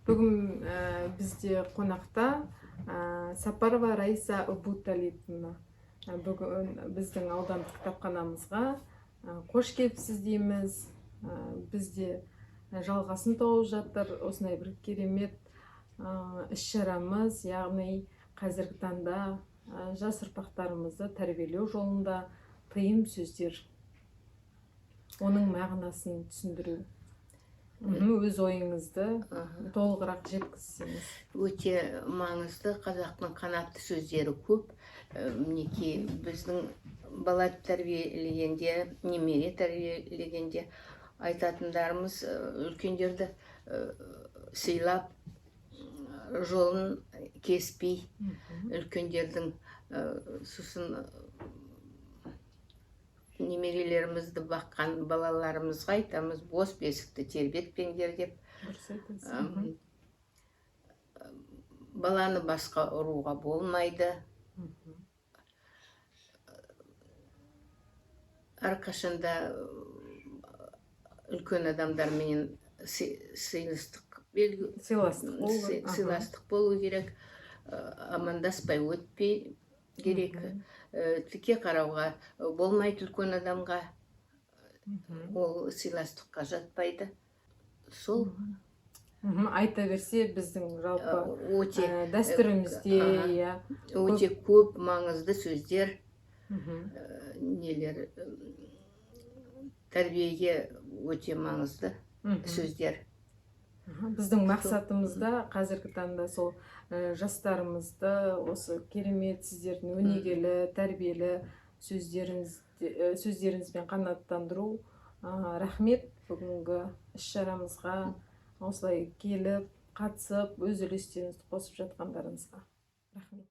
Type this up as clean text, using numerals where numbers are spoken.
Бүгін бізде қонақта Сапарова Раиса Абуталиповна. Бүгін біздің аудандық кітапханамызға қош келіпсіз дейміз. Бізде жалғасын тауып жатыр осындай бір керемет іс-шарамыз, яғни қазіргі таңда жас ұрпақтарымызды тәрбиелеу жолында тыйым сөздер, оның мағынасын түсіндіру. Өз ойыңызды толығырақ жеткізсеңіз. Өте маңызды, қазақтың қанатты сөздері көп. Мінекей, біздің бала тәрбиелегенде, немере тәрбиелегенде айтатындарымыз: үлкендерді сыйлап, жолын кеспей үлкендердің, сосын немерелерімізді баққан балаларымызға айтамыз: бос бесікті тербетпеңдер деп. Дұрыс айтасыз. Баланы басқа ұруға болмайды. Әрқашанда үлкен адамдарменен сыйластық белгі Сыйластық болу керек. Сыйластық болу керек. Амандаспай өтпей керек. Тіке қарауға болмайды үлкен адамға, ол сыйластыққа жатпайды сол. Айта берсе, біздің жалпы өте дәстүрімізде иә. Өте көп маңызды сөздер, нелер, тәрбиеге өте маңызды сөздер. Біздің мақсатымыз да қазіргі таңда сол жастарымызды осы керемет сіздердің өнегелі, тәрбиелі сөздеріңізбен қанаттандыру. Рахмет бүгінгі іс шарамызға осылай келіп, қатысып, өз үлестеріңізді қосып жатқандарыңызға рахмет.